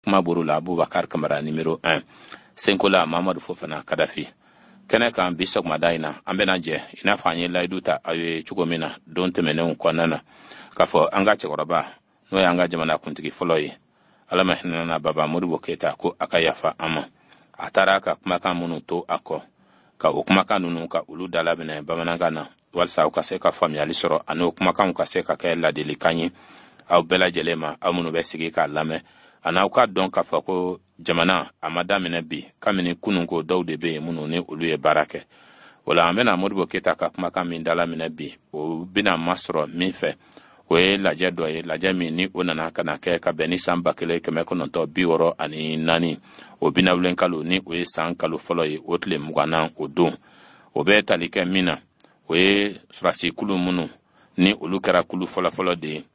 Kuma boro la, Abubakar Kamara numéro 1, Senkola Mamadu Fofana Kadafi. Kɛnɛ kan bi sɔgɔmada in na, an bɛna jɛ i n'a fɔ an ye layidu ta aw ye cogo min na don tɛmɛnenw kɔnɔna na, k'a fɔ an ka cɛkɔrɔba, n'o y'an ka jamana kuntigi fɔlɔ ye, Ala ma hinɛna Baba Modibo Keyita, ko a ka yafa an ma. A taara ka kumakan minnu to a kɔ, ka o kumakan ninnu ka olu dalaminɛ bamanankan na, walisa aw ka se ka faamuyali sɔrɔ, ani o kumakanw ka se ka kɛ ladilikan ye aw bɛɛ lajɛlen ma, aw minnu bɛ sigi k'a lamɛn, ani aw k'a dɔn k'a fɔ ko jamana a ma daminɛ bi, kabini kunun ko dɔw de bɛ yen minnu ni olu ye baara kɛ. O la, an bɛna Modibo Keyita ka kumakan min dalaminɛ bi, o bɛna masɔrɔ min fɛ, o ye lajɛ dɔ ye, lajɛ min ni o nana ka na kɛ ka bɛn ni san 1964 o binawulen kalo, ni o ye san kalo fɔlɔ ye, o tile 20nan o don. O bɛ tali kɛ min na, o ye sɔrɔdasikulu minnu ni olu kɛra kulu fɔlɔfɔlɔ de ye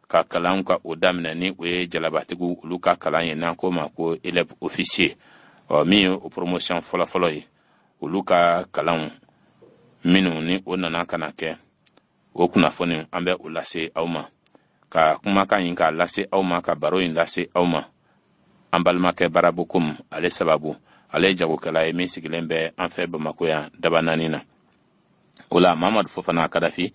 ka kalan ka o daminɛ, ni o ye jalabatigiw olu ka kalan ye, n'an k'o ma ko élève officier. Ɔ, min ye o promotion fɔlɔfɔlɔ ye, olu ka kalanw minnu ni o nana ka na kɛ, o kunnafoni an bɛ o lase aw ma, ka kumakan in k'a lase aw ma, ka baro in lase aw ma an balimakɛ Barabokom ale sababu. Ale ye jagokɛla ye min sigilen bɛ an fɛ Bamako yan, Dabanani na. O la, Mamadu Fofana Kadafi,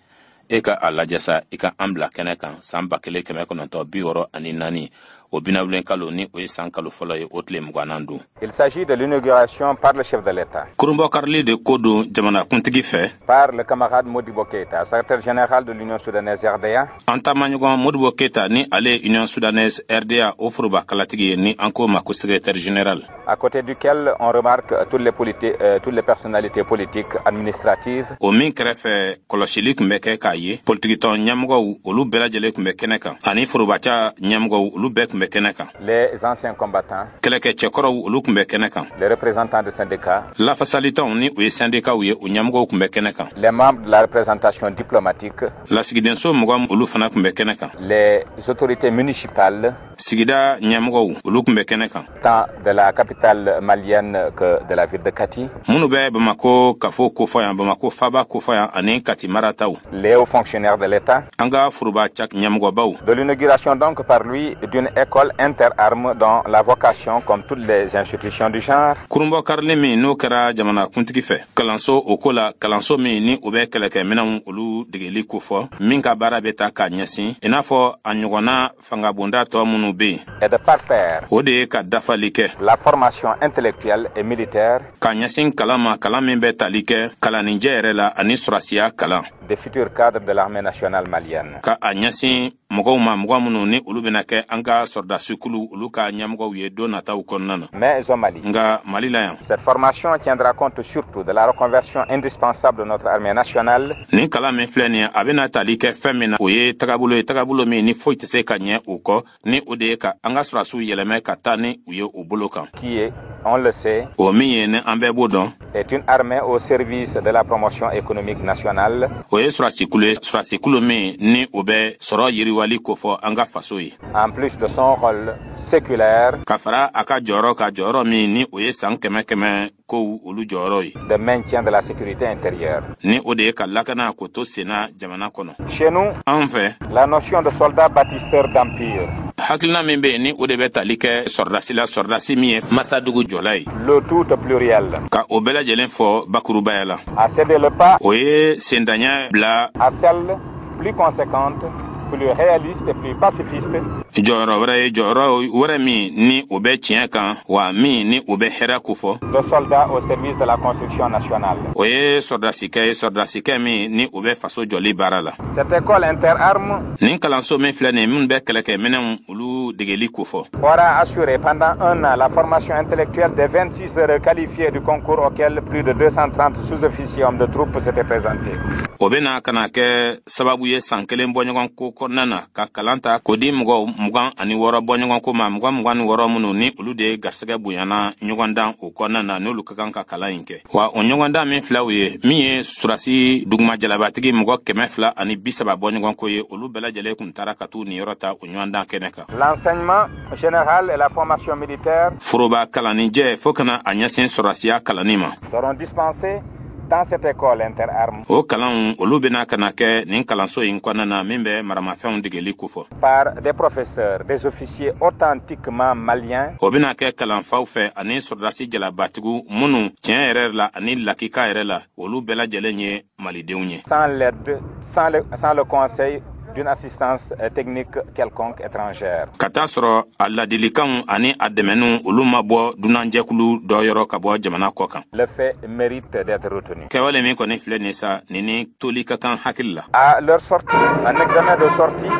e ka a lajɛ sa, i ka an bila kɛnɛ kan san 1964 o binawulen kalo, ni o ye san kalo fɔlɔ ye, o tile 20nan don. Il s'agit de l'inauguration par le chef de l'État. Kurunbɔkarili de ko don jamanakuntigi fɛ. Par le camarade Modibo Keïta, secrétaire général de l'Union soudanaise RDA. An taamaɲɔgɔn Modibo Keyita, ni ale ye Union soudanaise RDA o foroba kalatigi ye, ni an k'o ma ko secrétaire général. À côté duquel on remarque toutes les personnalités politiques, administratives. O min kɛrɛfɛ kɔlɔsili tun bɛ kɛ k'a ye politikitɔn ɲɛmɔgɔw, olu bɛɛ lajɛlen tun bɛ kɛnɛ kan, ani forobaca ɲɛmɔgɔw, olu bɛɛ tun bɛ kɛnɛ kan. Les anciens combattants. Kɛlɛkɛ cɛkɔrɔw, olu tun bɛ kɛnɛ kan. Les représentants de syndicats. Lafasalitɔnw, ni o ye syndicats ye, o ɲɛmɔgɔw tun bɛ kɛnɛ kan. Les membres de la représentation diplomatique. Lasigidenso mɔgɔ, olu fana tun bɛ kɛnɛ kan. Les autorités municipales. Sigida ɲɛmɔgɔw, olu tun bɛ kɛnɛ kan. Tant de la capitale malienne que de la ville de Kati. Minnu bɛ Bamako kafo kofɔ yan, Bamako faba kofɔ yan, ani Kati marataw. Les hauts fonctionnaires de l'État. An ka foroba ca ɲɛmɔgɔbaw. De l'inauguration donc par lui d'une école interarmes dont la vocation, comme toutes les institutions du genre, Kurunbɔkarili min n'o kɛra jamana kuntigi fɛ kalanso o ko la, kalanso min ni o bɛ kɛlɛkɛminɛnw olu degeli kofɔ, min ka baara bɛ ta k'a ɲɛsin i n'a fɔ a ɲɔgɔnna fangabonda tɔ minnu bɛ yen, est de parfaire o de ye ka dafali kɛ la formation intellectuelle et militaire ka ɲɛsin kalan ma, kalan min bɛ tali kɛ kalanninjɛ yɛrɛ la ani sɔrɔdasiya kalan des futurs cadres de l'armée nationale malienne. Ka a ɲɛsin mɔgɔw ma, mɔgɔ minnu ni olu bɛna kɛ an ka sɔrɔdasikulu olu ka ɲɛmɔgɔw ye don nataw kɔnɔna na. Mais au Mali, Nka Mali la yan, cette formation tiendra compte surtout de la reconversion indispensable de notre armée nationale nin kalan min filɛ nin ye, a bɛna tali kɛ fɛn min na, o ye tagabolo ye, tagabolo min ni foyi tɛ se ka ɲɛ o kɔ, ni o de ye ka an ka sɔrɔdasiw yɛlɛmɛ ka taa ni u ye o bolo kan, qui est, on le sait, o min ye ni an bɛɛ b'o dɔn, est une armée au service de la promotion économique nationale o ye sɔrɔdasikulu ye, sɔrɔdasikulu min ni o bɛ sɔrɔ yiriwali kofɔ an ka faso ye, en plus de son rôle séculaire ka fara a ka jɔyɔrɔ ka jɔyɔrɔ min ni o ye san kɛmɛ kɛmɛ kow olu jɔyɔrɔ ye, de maintien de la sécurité intérieure. ni o de ye ka lakana k'o to senna jamana kɔnɔ. Chez nous, Anw fɛ, la notion de soldat bâtisseur d'empire, hakilina min bɛ yen ni o de bɛ tali kɛ sɔrɔdasi la, sɔrɔdasi min ye masadugu jɔla ye, le tout au pluriel, ka o bɛɛ lajɛlen fɔ bakurubaya la, a cédé le pas o ye sendaɲɛ bila à celle plus conséquente, plus réaliste et plus pacifiste jɔyɔrɔ wɛrɛ ye, jɔyɔrɔ wɛrɛ min ni o bɛ tiɲɛ kan, wa min ni o bɛ hɛrɛ kofɔ, de soldats au service de la construction nationale. O ye sɔrɔdasikɛ ye, sɔrɔdasikɛ min ni o bɛ faso jɔli baara la. Cette école interarmes Nin kalanso min filɛ nin, minnu bɛ kɛlɛkɛminɛnw olu degeli kofɔ, aura assuré pendant un an la formation intellectuelle des 26 heureux qualifiés du concours auquel plus de 230 sous-officiers hommes de troupes s'étaient présentés. O bena ka na kɛ sababu ye san kelen bɔɲɔgɔn ko kɔnɔna na, ka kalan ta k'o di mɔgɔ 26 bɔɲɔgɔnko ma, mɔgɔ 26 minnu ni olu de ye garisɛgɛ bonyana ɲɔgɔndan o kɔnɔna na, n'olu ka kan ka kalan in kɛ. Wa o ɲɔgɔndan min filɛ, o ye min ye surasi duguma jalabatigi mɔgɔ 230 bɔɲɔgɔnko ye, olu bɛɛ lajɛlen kun taara ka t'u niyɔrɔ ta o ɲɔgɔndan kɛnɛ kan. L'enseignement général et la formation militaire Foroba kalanninjɛ fɔɔ kana a ɲɛsin sɔrɔdasiya kalanni ma seront dispensés Dans cette école interarmes. O kalanw, olu bɛna ka na kɛ nin kalanso in kɔnɔna na min bɛ maramafɛnw degeli kofɔ. Par des professeurs, des officiers authentiquement maliens. O bɛna kɛ kalanfaw fɛ ani sɔrɔdasi jalabatigiw minnu tiɲɛ yɛrɛ la ani lakika yɛrɛ la, olu bɛɛ lajɛlen ye malidenw ye. Sans l'aide, sans le conseil d'une assistance technique quelconque étrangère. Ka taa sɔrɔ a ladilikanw ani a dɛmɛniw, olu ma bɔ dunanjɛkulu dɔ yɔrɔ ka bɔ jamana kɔ kan. Le fait mérite d'être retenu. Kɛwale min kɔni filɛ nin sa, nin ni toli ka kan hakili la. À leur sortie, un examen de sortie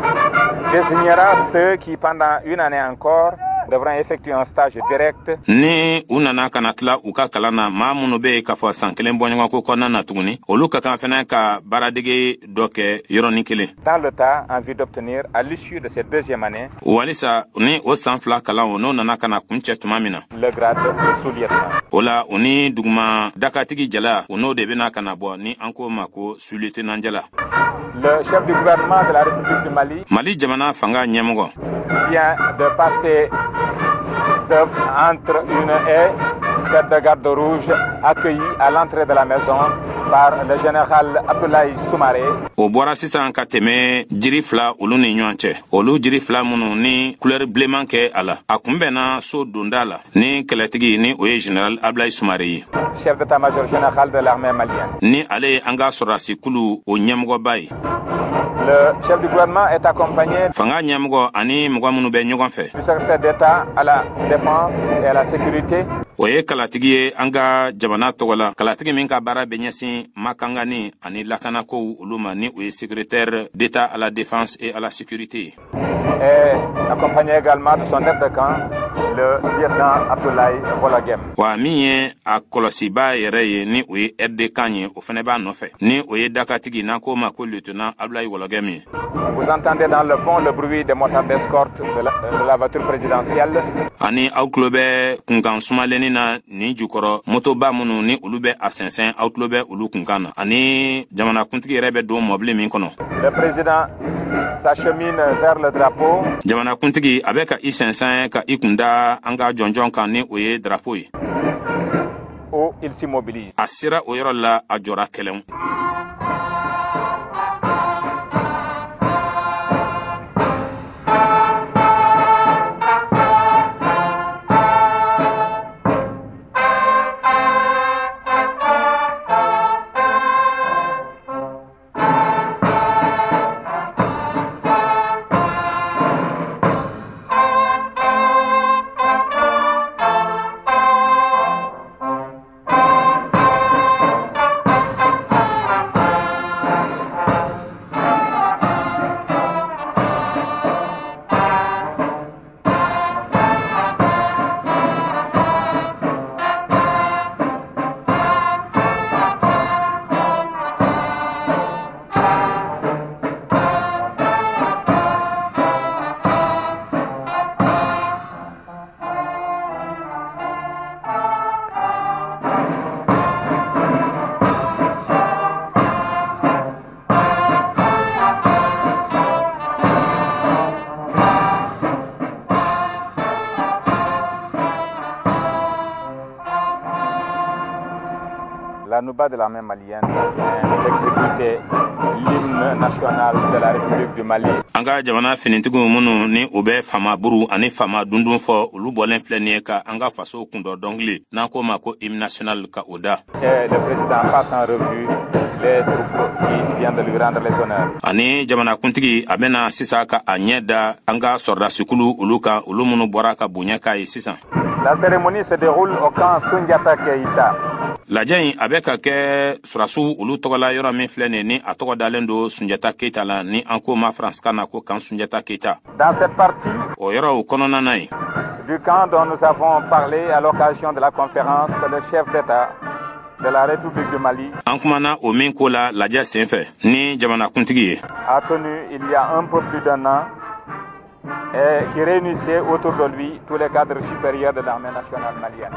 désignera ceux qui, pendant une année encore, devront effectuer un stage direct. Ni u nana ka na tila u ka kalan na, maa minnu be yen k'a fɔ san kelen bɔɲɔgɔnko kɔnɔna na tuguni, olu ka kan fɛnɛ ka baaradege dɔ kɛ yɔrɔnin kelen. Dans le tas en vue d'obtenir, à l'issue de cette deuxième année, Walisa ni o san 2 kalan o, n'o nana ka na kuncɛ tuma min na, le grade de sous-lieutenant. o la, u ni duguma dakatigi jala, u n'o de bena ka na bɔ, ni an k'o ma ko sous-lieutenant jala. Le chef du gouvernement de la République du Mali Mali jamana fanga ɲɛmɔgɔ vient de passer entre une haie, tête de garde rouge, accueilli à l'entrée de la maison par le général Abdoulaye Soumaré. O bɔra sisan ka tɛmɛ jiri fila olu ni ɲɔgɔn cɛ, olu jiri fila minnu ni kulɛri bilenman kɛ a la. A kunbɛnna so donda la ni kɛlɛtigi, ni o ye général Abdoulaye Soumaré ye, chef d'état-major général de l'armée malienne. Ni ale ye an ka sɔrɔdasikulu o ɲɛmɔgɔba ye. Le chef du gouvernement est accompagné Fanga ɲɛmɔgɔ ani mɔgɔ minnu bɛ ɲɔgɔn fɛ, du secrétaire d'État à la défense et à la sécurité, o ye kalatigi ye an ka jamana tɔgɔ la, kalatigi min ka baara bɛ ɲɛsin makangani ani lakanakow olu ma, ni o ye secrétaire d'État à la défense et à la sécurité ye. Et accompagné également de son aide de camp, le lieutenant Abdoulaye Wologem. Wa min ye a kɔlɔsiba yɛrɛ ye, ni o ye aide de camp ye, o fɛnɛ b'a nɔfɛ, ni o ye dakatigi n'an k'o ma ko lieutenant Abdoulaye Wologem ye. Vous entendez dans le fond le bruit des motards d'escorte de la voiture présidentielle. Ani aw tulo bɛ kunkan sumalenni na nin jukɔrɔ, motoba minnu ni olu bɛ a sɛnsɛn, aw tulo bɛ olu kunkan na, ani jamanakuntigi yɛrɛ bɛ don mɔbili min kɔnɔ. Le président s'achemine vers le drapeau. Jamanakuntigi a bɛ ka i sɛnsɛn ka i kun da an ka jɔnjɔn kan, ni o ye drapeau ye. Où il s'immobilise. A sera o yɔrɔ la, a jɔra kɛlɛw. La Nouba de l'armée malienne vient d'exécuter l'hymne national de la République du Mali. An ka jamana finitigiw minnu ni u bɛ fama buru ani fama dundun fɔ, olu bɔlen filɛ nin ye ka an ka faso kundɔ dɔnkili, n'an k'o ma ko hymne national, ka o da. Et le président passe en revue les troupes qui viennent de lui rendre les honneurs. Ani jamanakuntigi a bɛna sisan ka a ɲɛ da an ka sɔrɔdasikulu olu kan, olu minnu bɔra ka bonya k'a ye sisan. La cérémonie se déroule au camp Sundiata Keïta. Lajɛ in a bɛ ka kɛ sɔrɔdasiw olu tɔgɔla yɔrɔ min filɛ nin, ni a tɔgɔ dalen don Sunjata Keyita la, ni an k'o ma faransikan na ko camp Sunjata Keyita. Dans cette partie O yɔrɔw kɔnɔna na yen, du camp dont nous avons parlé à l'occasion de la conférence que le chef d'État de la République du Mali an kumana o min ko la lajɛ sen fɛ ni jamanakuntigi ye a tenu il y a un peu plus d'un an et qui réunissait autour de lui tous les cadres supérieurs de l'armée nationale malienne.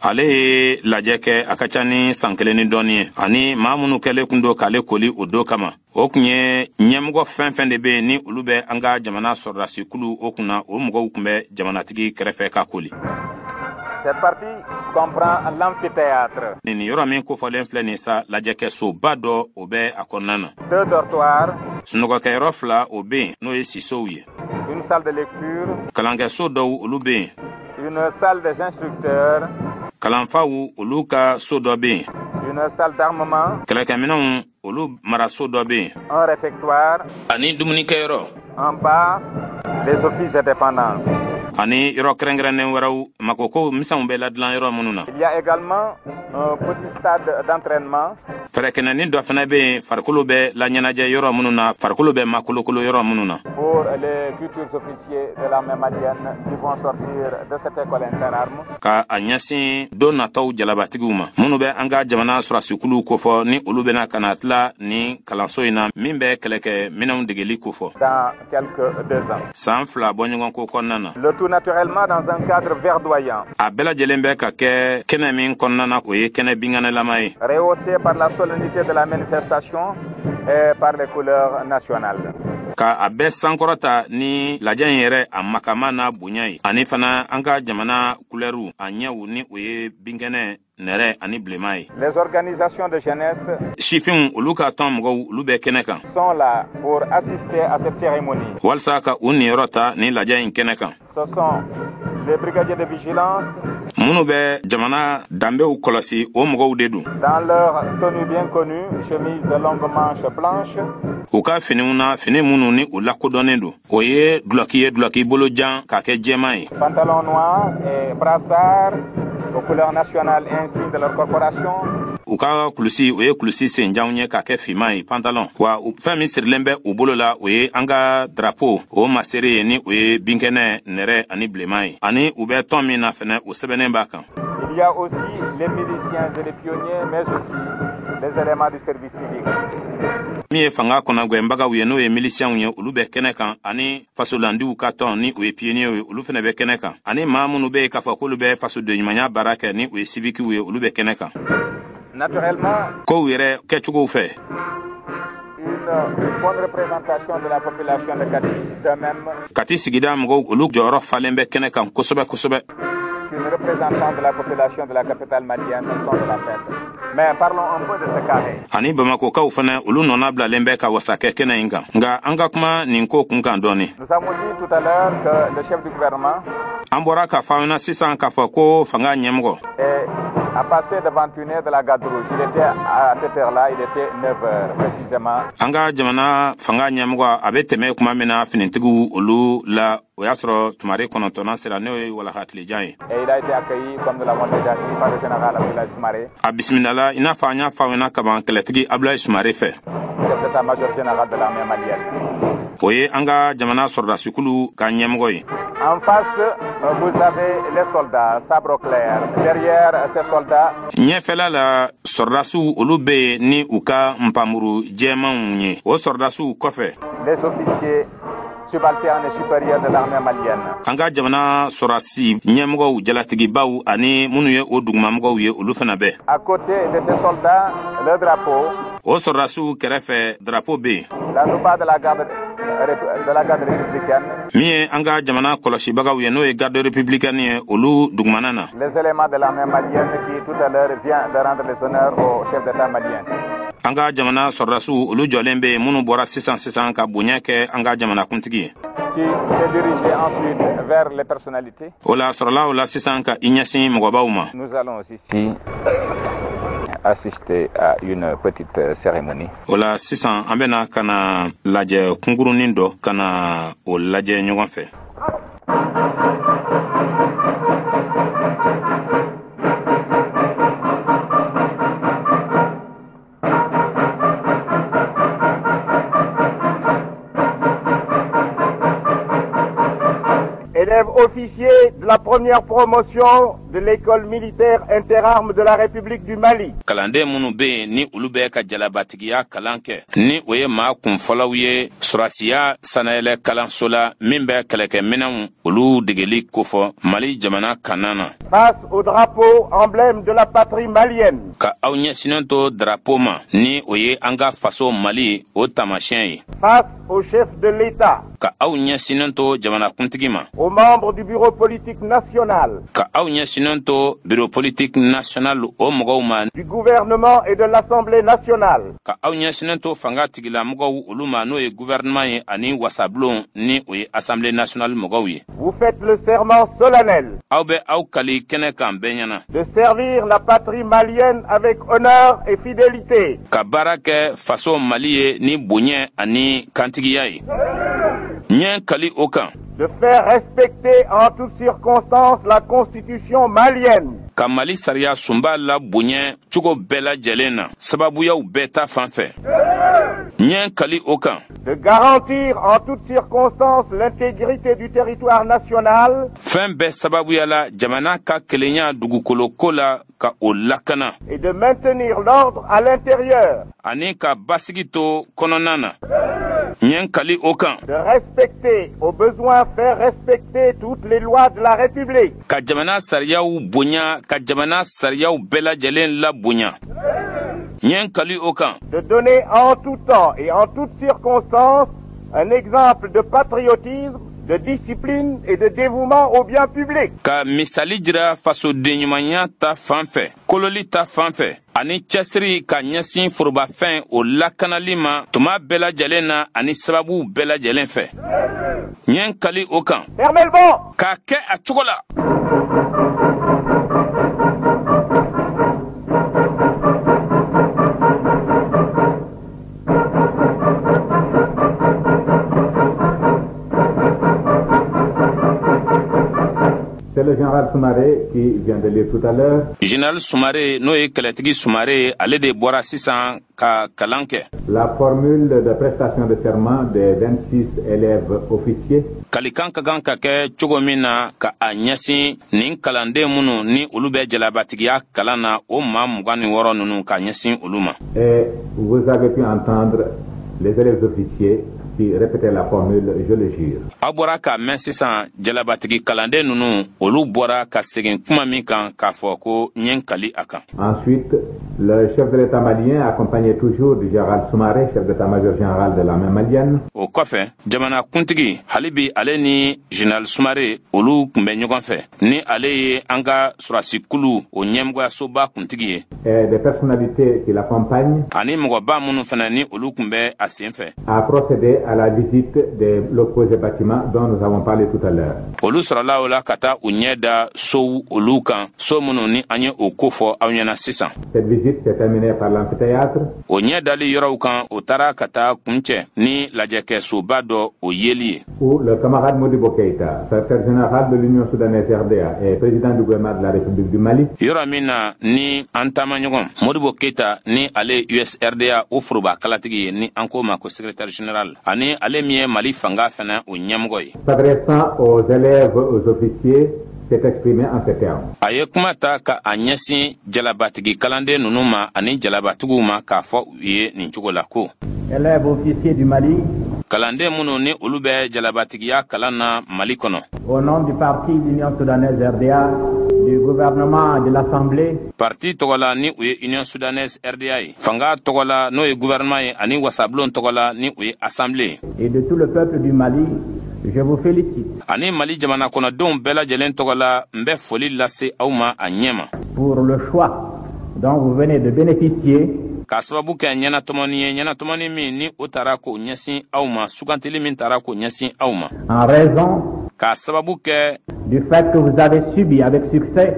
Ale ye lajɛ kɛ a ka ca ni san kelen ni dɔɔni ye, ani maa minnu kɛlen kun don k'ale koli o don kama, o kun ye ɲɛmɔgɔ fɛn fɛn de bɛ yen ni olu bɛ an ka jamana sɔrɔdasikulu o kunna, o mɔgɔw kun bɛ jamanatigi kɛrɛfɛ ka koli. Cette partie comprend l'amphithéâtre. Nin yɔrɔ min kofɔlen filɛ nin sa, lajɛkɛsoba dɔ, o bɛ a kɔnɔna na. Deux dortoirs. Sunɔgɔkɛyɔrɔ fila, o bɛ yen, n'o ye sisow ye. Une salle de lecture. Kalankɛso dɔw, olu bɛ yen. Une salle des instructeurs. Kalanfaw, olu ka so dɔ bɛ yen. Une salle d'armement. Kɛlɛkɛminɛnw, olu maraso dɔ bɛ yen. Un réfectoire. Ani dumunikɛyɔrɔ. En bas, les offices et dépendances. Ani yɔrɔ kɛrɛnkɛrɛnnen wɛrɛw, makokow misɛnw bɛ ladilan yɔrɔ minnu na. Il y a également un petit stade d'entraînement. Fɛrɛkɛnɛnin dɔ fana bɛ yen, farikolo bɛ laɲɛnajɛ yɔrɔ minnu na, farikolo bɛ makolokolo yɔrɔ minnu na. Pour les futurs officiers de l'armée malienne qui vont sortir de cette école interarmes. Ka a ɲɛsin don nataw jalabatigiw ma minnu bɛ an ka jamana sɔrɔdasikuluw kofɔ, ni olu bɛna ka na tila ni kalanso in na min bɛ kɛlɛkɛ minɛnw degeli kofɔ. Dans quelques 2 ans. San 2 bɔɲɔgɔnko kɔnɔna na. Le tout naturellement dans un cadre verdoyant. A bɛɛ lajɛlen bɛ ka kɛ kɛnɛ min kɔnɔna na, o ye kɛnɛ binkanɛlama ye. Rehaussé par la solennité de la manifestation et par les couleurs nationales. Ka a bɛɛ sankɔrɔta ni lajɛ in yɛrɛ a makama n'a bonya ye, ani fana an ka jamana kulɛriw, a ɲɛw, ni o ye binkɛnɛ, nɛrɛ ani bilenman ye. Les organisations de jeunesse Sifinw, olu ka tɔn mɔgɔw, olu bɛ kɛnɛ kan. sont là pour assister à cette cérémonie. Walisa ka u niyɔrɔ ta ni lajɛ in kɛnɛ kan. Ce sont les brigadiers de vigilance Minnu bɛ jamana danbew kɔlɔsi, o mɔgɔw de don. dans leur tenue bien connue, chemise longue manche blanche, U ka finiw na, fini minnu ni u lakodɔnnen don, o ye dulɔki ye, dulɔki bolojan k'a kɛ jɛman ye. Pantalon noir et brassard aux couleurs nationales insignes de leur corporation. U ka kulusi, o ye kulusi senjanw ye k'a kɛ finman ye, pantalon wa. Fɛn min sirilen bɛ u bolo la, o ye an ka drapeau, o masere ye, ni o ye binkɛnɛ, nɛrɛ ani bilenman ye. Ani u bɛ tɔn min na fɛnɛ, o sɛbɛnnen b'a kan. Il y a aussi les miliciens et les pionniers, mais aussi les éléments du service civique. Min ye fanga kɔnɔgwɛnbagaw ye, n'o ye milisiyanw ye, olu bɛ kɛnɛ kan, ani fasolandiw ka tɔn, ni o ye pionniers ye, olu fɛnɛ bɛ kɛnɛ kan, ani maa minnu bɛ yen k'a fɔ k'olu bɛ fasodenɲumanya baara kɛ, ni o ye civiquew ye, olu bɛ kɛnɛ kan. Naturellement, Kow yɛrɛ kɛcogow fɛ, une bonne représentation de la population de Kati, de même Kati sigida mɔgɔw, olu jɔyɔrɔ falen bɛ kɛnɛ kan kosɛbɛ kosɛbɛ. qu'une représentante de la population de la capitale malienne sont de la fête. Mais parlons un peu de ce carré. Ani Bamakokaw fana, olu nɔna bilalen bɛ ka wasa kɛ kɛnɛ in kan. Nka an ka kuma nin ko kun kan dɔɔni. Nous avons dit tout à l'heure que le chef du gouvernement An bɔra k'a fɔ an ɲɛna sisan k'a fɔ ko fanga ɲɛmɔgɔ a passé devant une de la garde rouge. Il était à cette heure-là, il était 9 heures précisément. An ka jamana fanga ɲɛmɔgɔ, a bɛ tɛmɛ kuma min na finitigiw olu la, o y'a sɔrɔ tumari 9nan sera, n'o ye walaha tilejan ye. Et il a été accueilli, comme nous l'avons déjà dit, par le général Abdoulaye Soumaré, A bisimilala, i n'a fɔ an y'a fɔ aw ɲɛna kaban, kɛlɛtigi Abdoulaye Sumare fɛ. Chef d'état-major général de l'armée malienne. O ye an ka jamana sɔrɔdasikulu ka ɲɛmɔgɔ ye. En face, vous avez les soldats, sabre au clair. Derrière ces soldats, Ɲɛfɛla la, sɔrɔdasiw, olu bɛ yen ni u ka npamuru jɛmanw ye. O sɔrɔdasiw kɔfɛ, les officiers subalternes et supérieurs de l'armée malienne. An ka jamana sɔrɔdasi ɲɛmɔgɔw, jalatigibaw ani minnu ye o dugumamɔgɔw ye, olu fana bɛ. À côté de ces soldats, le drapeau, O sɔrɔdasiw kɛrɛfɛ, drapeau bɛ yen. La nouba de la garde républicaine, Min ye an ka jamana kɔlɔsibagaw ye, n'o ye garde républicaine ye, olu dugumana na. Les éléments de l'armée malienne qui tout à l'heure vient de rendre les honneurs au chef d'État malien. An ka jamana sɔrɔdasiw, olu jɔlen bɛ yen, minnu bɔra sisan sisan ka bonya kɛ an ka jamanakuntigi ye. Qui s'est dirigé ensuite vers les personnalités. O la sɔrɔla o la sisan ka i ɲɛsin mɔgɔbaw ma. Nous allons ici assister à une petite cérémonie. O la sisan, an bɛna ka na lajɛ kunkurunin dɔ, ka na o lajɛ ɲɔgɔn fɛ. Élève officier de la première promotion de l'école militaire interarmes de la République du Mali. Kalanden minnu bɛ yen, ni olu bɛ ka jalabatigiya kalan kɛ, ni o ye maa kun fɔlɔw ye sɔrɔdasiya sanayɛlɛ kalanso la min bɛ kɛlɛkɛminɛnw olu degeli kofɔ Mali jamana kanna na. Face au drapeau, emblème de la patrie malienne. Ka aw ɲɛsinnen to drapeau ma, ni o ye an ka faso Mali o taamasiyɛn ye. Face au chef de l'État. Ka aw ɲɛsinnen to jamanakuntigi ma. Aux membres du bureau politique national. Ka aw ɲɛsinnen to bureau politique national o mɔgɔw ma. Du gouvernement et de l'Assemblée nationale. Ka aw ɲɛsinnen to fanga tigilamɔgɔw olu ma, n'o ye gouvernement ye ani wasabulon, ni o ye Assemblée nationale mɔgɔw ye. Vous faites le serment solennel. Aw bɛ aw kali kɛnɛ kan bɛɛ ɲɛna. De servir la patrie malienne avec honneur et fidélité. Ka baara kɛ faso Mali ye ni bonya ani kantigiya ye. N ye kali o kan. De faire respecter en toutes circonstances la constitution malienne. Ka Mali sariya sunba la bonya cogo bɛɛ lajɛlen na, sababuyaw bɛɛ ta fan fɛ. N ye kali o kan. De garantir en toutes circonstances l'intégrité du territoire national. Fɛn bɛɛ sababuya la, jamana ka kelenya dugukolo ko la, ka o lakana. Et de maintenir l'ordre à l'intérieur. Ani ka basigi to kɔnɔna na. N ye kali o kan. De respecter, au besoin faire respecter toutes les lois de la République. Ka jamana sariyaw bonya, ka jamana sariyaw bɛɛ lajɛlen la bonya. N ye kali o kan. De donner en tout temps et en toutes circonstances un exemple de patriotisme, de discipline et de dévouement au bien public. Ka misali jira fasodenɲumanya ta fan fɛ, kololi ta fan fɛ, ani cɛsiri ka ɲɛsin forobafɛn o lakanali ma tuma bɛɛ lajɛlen na ani sababuw bɛɛ lajɛlen fɛ. N ye kali o kan. Fermez le banc. K'a kɛ a cogo la. C'est le général Soumaré qui vient de lire tout à l'heure. Général Soumaré, n'o ye kɛlɛtigi Soumaré ye, ale de bɔra sisan ka kalan kɛ. La formule de prestation de serment des 26 élèves officiers. Kalikan ka kan ka kɛ cogo min na ka a ɲɛsin nin kalanden minnu ni olu bɛ jalabatigiya kalan na, o maa 26 ninnu, ka ɲɛsin olu ma. Et vous avez pu entendre les élèves officiers qui répétaient la formule « Je le jure ». Aw bɔra k'a mɛn sisan, jalabatigi kalanden ninnu, olu bɔra ka segin kuma min kan k'a fɔ ko n ye n kali a kan. Ensuite, le chef de l'État malien, accompagné toujours du général Soumaré, chef d'état-major général de l'armée malienne. O kɔfɛ, jamana kuntigi hali bi, ale ni général Soumaré, olu tun bɛ ɲɔgɔn fɛ, ni ale ye an ka sɔrɔdasikulu o ɲɛmɔgɔyasoba kuntigi ye. Et des personnalités qui l'accompagnent. Ani mɔgɔba minnu fana ni olu tun bɛ a sen fɛ. A procédé à la visite des locaux et bâtiments dont nous avons parlé tout à l'heure. Olu sɔrɔla o la ka taa u ɲɛ da sow olu kan, so minnu ni an ye o ko fɔ aw ɲɛna sisan. Cette visite s'est terminée par l'amphithéâtre. O ɲɛ dali yɔrɔw kan, o taara ka taa kuncɛ ni lajɛkɛsoba dɔ o yeli ye. Où le camarade Modibo Keïta, secrétaire général de l'Union soudanaise RDA et président du gouvernement de la République du Mali. Yɔrɔ min na ni an taamaɲɔgɔn Modibo Keïta, ni ale USRDA o foroba kalatigi ye, ni an k'o ma ko secrétaire général, ani ale min ye Mali fanga fana o ɲɛmɔgɔ ye. S'adressant aux élèves, aux officiers, s'est exprimé en ces termes. A ye kuma ta ka a ɲɛsin jalabatigi kalanden ninnu ma ani jalabatigiw ma k'a fɔ u ye nin cogo la ko: Élèves officiers du Mali, Kalanden minnu ni olu bɛ jalabatigiya kalan na Mali kɔnɔ, au nom du parti l'Union soudanaise RDA, du gouvernement de l'Assemblée, Parti tɔgɔ la, ni o ye Union soudanaise RDA ye, fanga tɔgɔ la, n'o ye gouvernement ye, ani wasabulon tɔgɔ la, ni o ye Assemblée ye, et de tout le peuple du Mali, je vous félicite. Ani Mali jamana kɔnɔdenw bɛɛ lajɛlen tɔgɔ la, n bɛ foli lase aw ma a ɲɛ ma. Pour le choix dont vous venez de bénéficier. K'a sababu kɛ ɲɛnatɔmɔni ye, ɲɛnatɔmɔni min ni o taara k'o ɲɛsin aw ma, sugantili min taara k'o ɲɛsin aw ma. En raison K'a sababu kɛ du fait que vous avez subi avec succès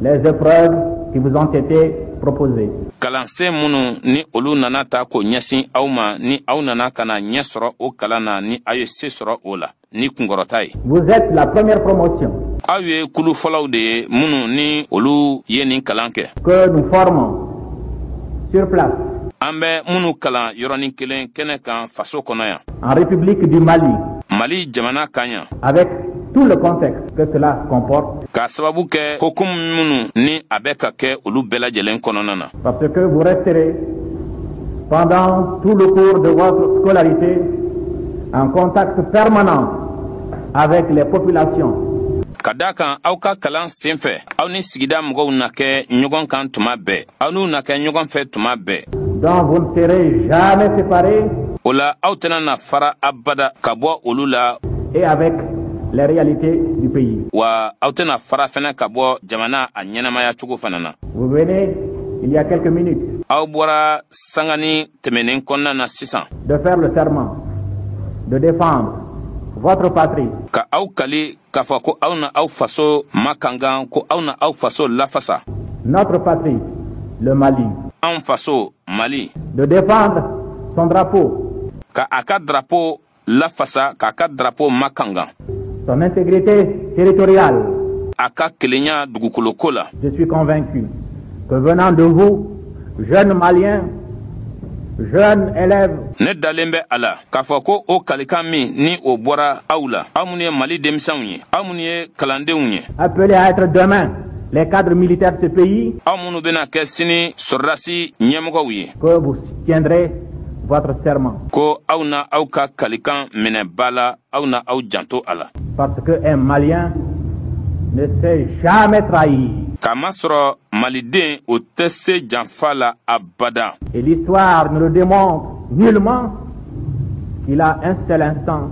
les épreuves qui vous ont été proposées. Kalansen minnu ni olu nana ta k'o ɲɛsin aw ma, ni aw nana ka na ɲɛ sɔrɔ o kalan na, ni aw ye se sɔrɔ o la ni kunkɔrɔta ye. Vous êtes la première promotion Aw ye kulu fɔlɔw de ye minnu ni olu ye nin kalan kɛ. que nous formons sur place An bɛ minnu kalan yɔrɔnin kelen kɛnɛ kan faso kɔnɔ yan. en République du Mali Mali jamana kan yan. avec tout le contexte que cela comporte K'a sababu kɛ hokumu minnu ni a bɛ ka kɛ olu bɛɛ lajɛlen kɔnɔna na. parce que vous resterez pendant tout le cours de votre scolarité en contact permanent avec les populations Ka daa kan, aw ka kalan sen fɛ, aw ni sigida mɔgɔw na kɛ ɲɔgɔn kan tuma bɛɛ, aw n'u na kɛ ɲɔgɔn fɛ tuma bɛɛ. Dont vous ne serez jamais séparés. O la, aw tɛna na fara abada ka bɔ olu la. Et avec les réalités du pays. Wa aw tɛna fara fɛnɛ ka bɔ jamana a ɲɛnamaya cogo fana na. Vous venez, il y a quelques minutes, Aw bɔra sangani tɛmɛnen kɔnɔna na sisan de faire le serment de défendre votre patrie, ka aw kali k'a fɔ ko aw na aw faso makangan, ko aw na aw faso lafasa, notre patrie, le Mali, anw faso Mali, de défendre son drapeau, ka a ka drapeau lafasa, k'a ka drapeau makangan, son intégrité territoriale. A ka kelenya dugukoloko la. Je suis convaincu que venant de vous, jeunes Maliens, jeunes élèves, Ne dalen bɛ a la k'a fɔ ko o kalikan min ni o bɔra aw la, aw minnu ye Mali denmisɛnw ye, aw minnu ye kalandenw ye, appelés à être demain les cadres militaires de ce pays, aw minnu bɛna kɛ sini sɔrɔdasi ɲɛmɔgɔw ye, que vous tiendrez votre serment. ko aw na aw ka kalikan minɛ ba la, aw na aw janto a la. Parce qu'un Malien ne sait jamais trahir. K'a masɔrɔ Maliden, o tɛ se janfa la abada. Et l'histoire ne le démontre nullement qu'il a un seul instant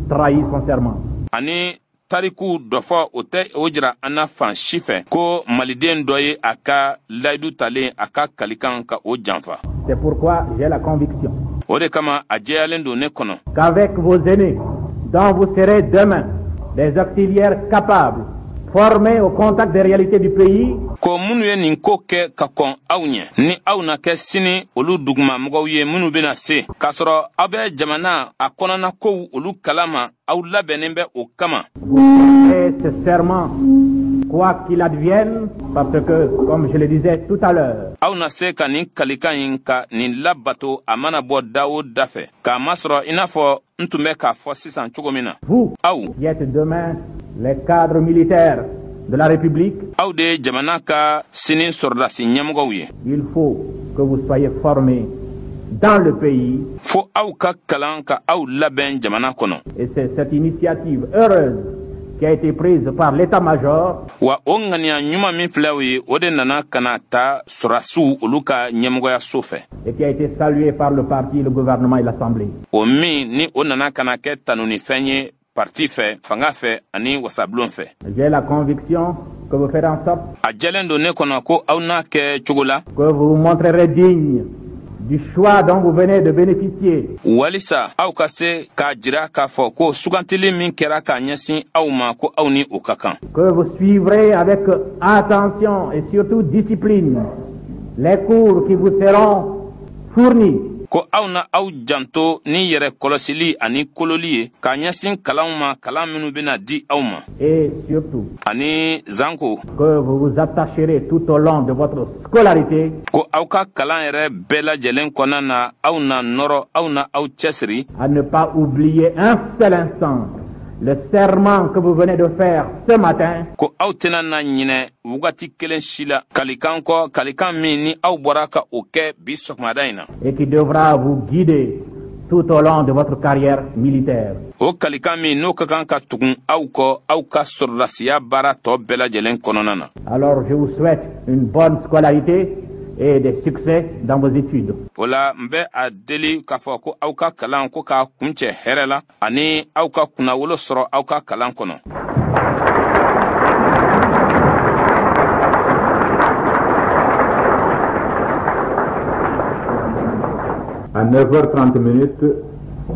trahi son serment. Ani tariku dɔ fɔ, o tɛ o jira an na fan si fɛ ko Maliden dɔ ye a ka layidu talen, a ka kalikan, ka o janfa. C'est pourquoi j'ai la conviction O de kama a jɛyalen don ne kɔnɔ qu'avec vos aînés, dont vous serez demain des auxiliaires capables, formés au contact des réalités du pays, ko minnu ye nin ko kɛ ka kɔn aw ɲɛ, ni aw na kɛ sini olu dugumamɔgɔw ye, minnu bena se k'a sɔrɔ aw bɛ jamana a kɔnɔna kow olu kalama, aw labɛnnen bɛ o kama, vous ferez ce serment, quoi qu'il advienne, parce que, comme je le disais tout à l'heure, aw na se ka nin kalikan ɲi ka nin labato, a mana bɔ da o da fɛ, k'a masɔrɔ i n'a fɔ n tun bɛ k'a fɔ sisan cogo min na, vous aw qui êtes demain les cadres militaires de la République, aw de ye jamana ka sini sɔrɔdasi ɲɛmɔgɔw ye, il faut que vous soyez formés dans le pays. fo aw ka kalan ka aw labɛn jamana kɔnɔ. Et c'est cette initiative heureuse qui a été prise par l'état-major Wa o ŋaniya ɲuman min filɛ o ye, o de nana ka na ta sɔrɔdasiw olu ka ɲɛmɔgɔyaso fɛ, et qui a été saluée par le parti, le gouvernement et l'Assemblée. o min ni o nana ka na kɛ tanunifɛn ye parti fɛ, fanga fɛ ani wasabulon fɛ. J'ai la conviction que vous ferez en sorte A jɛlen don ne kɔnɔ ko aw n'a kɛ cogo la que vous vous montrerez digne du choix dont vous venez de bénéficier walisa aw ka se k'a jira k'a fɔ ko sugantili min kɛra k'a ɲɛsin aw ma, ko aw ni o ka kan, que vous suivrez avec attention et surtout discipline les cours qui vous seront fournis ko aw na aw janto ni yɛrɛ kɔlɔsili ani kololi ye k'a ɲɛsin kalanw ma, kalan minnu bɛna di aw ma, et surtout ani zanko que vous vous attacherez tout au long de votre scolarité ko aw ka kalan yɛrɛ bɛɛ lajɛlen kɔnɔna na, aw na nɔrɔ, aw na aw cɛsiri à ne pas oublier un seul instant le serment que vous venez de faire ce matin ko aw tɛna na ɲinɛ wagati kelen si la kalikan kɔ, kalikan min ni aw bɔra ka o kɛ bi sɔgɔmada in na, et qui devra vous guider tout au long de votre carrière militaire. o kalikan min n'o ka kan ka tugun aw kɔ aw ka sɔrɔdasiya baara tɔ bɛɛ lajɛlen kɔnɔna na. Alors je vous souhaite une bonne scolarité et des succès dans vos études. O la, n bɛ a deli k'a fɔ ko aw ka kalan ko k'a kuncɛ hɛrɛ la, ani aw ka kunnawolo sɔrɔ aw ka kalan kɔnɔ. À 9h30 minutes,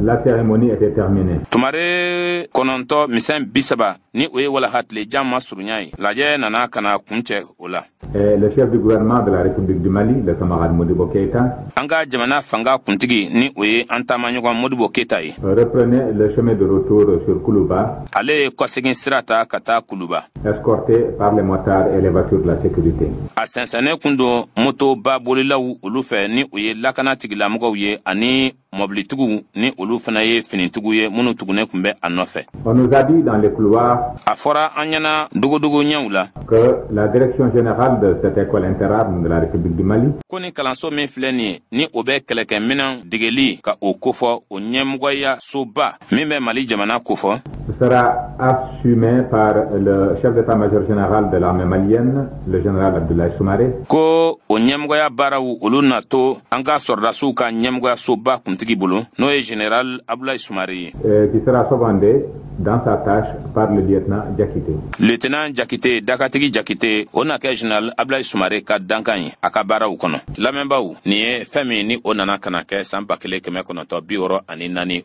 la cérémonie était terminée. Tumare 9 misɛn 30, ni o ye walaha tilejan ma surunya ye, lajɛ nana ka na kuncɛ o la. Et le chef du gouvernement de la République du Mali, le camarade Modibo Keïta, An ka jamana fanga kuntigi, ni o ye an taamaɲɔgɔn Modibo Keyita ye, reprenait le chemin de retour sur Koulouba, ale ye kɔsegin sira ta ka taa Kuluba, escorté par les motards et les voitures de la sécurité. A sɛnsɛnnen kun don motoba bolilaw olu fɛ, ni o ye lakana tigilamɔgɔw ye, ani mɔbilitigiw, ni olu fana ye finitigiw ye, minnu tugunnen tun bɛ a nɔfɛ. On nous a dit dans les couloirs A fɔra an ɲɛna dogodogo ɲɛw la que la direction générale de cette école interarmes de la République du Mali ko ni kalanso min filɛ nin ye, ni o bɛ kɛlɛkɛminɛn degeli ka o kofɔ, o ɲɛmɔgɔya soba min bɛ Mali jamana kofɔ, sera assumée par le chef d'état-major général de l'armée malienne, le général Abdoulaye Soumaré. Ko o ɲɛmɔgɔya baaraw, olu na to an ka sɔrɔdasiw ka ɲɛmɔgɔyasoba kuntigi bolo, n'o ye général Abdoulaye Soumaré ye. Qui sera secondé dans sa tâche par le lieutenant Diakité. Lieutenant Jakite, dakatigi Jakite, o na kɛ général Abdoulaye Soumaré ka dankan ye a ka baaraw kɔnɔ. Lamɛnbaaw, nin ye fɛn min ni o nana ka na kɛ san 1964,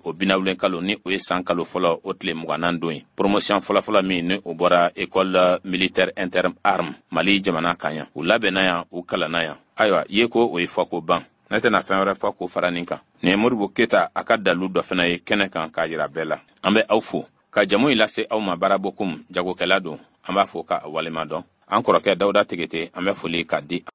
o binawulen kalo, ni o ye san kalo fɔlɔ, o tile 20nan don ye, promotion fɔlɔfɔlɔ min ni o bɔra École militaire inter arme Mali jamana kan yan. U labɛnna yan, u kalanna yan. Ayiwa, ye ko o ye fɔ ko ban, ne tɛna fɛn wɛrɛ fɔ k'o fara nin kan. Nin ye Modibo Keyita a ka dalu dɔ fana ye kɛnɛ kan k'a yira bɛɛ la. An bɛ aw fo ka jamu in lase aw ma. Baarabokum jagokɛla don, an b'a fo ka walima dɔn. An kɔrɔkɛ Dawuda Tegete, an bɛ foli ka di.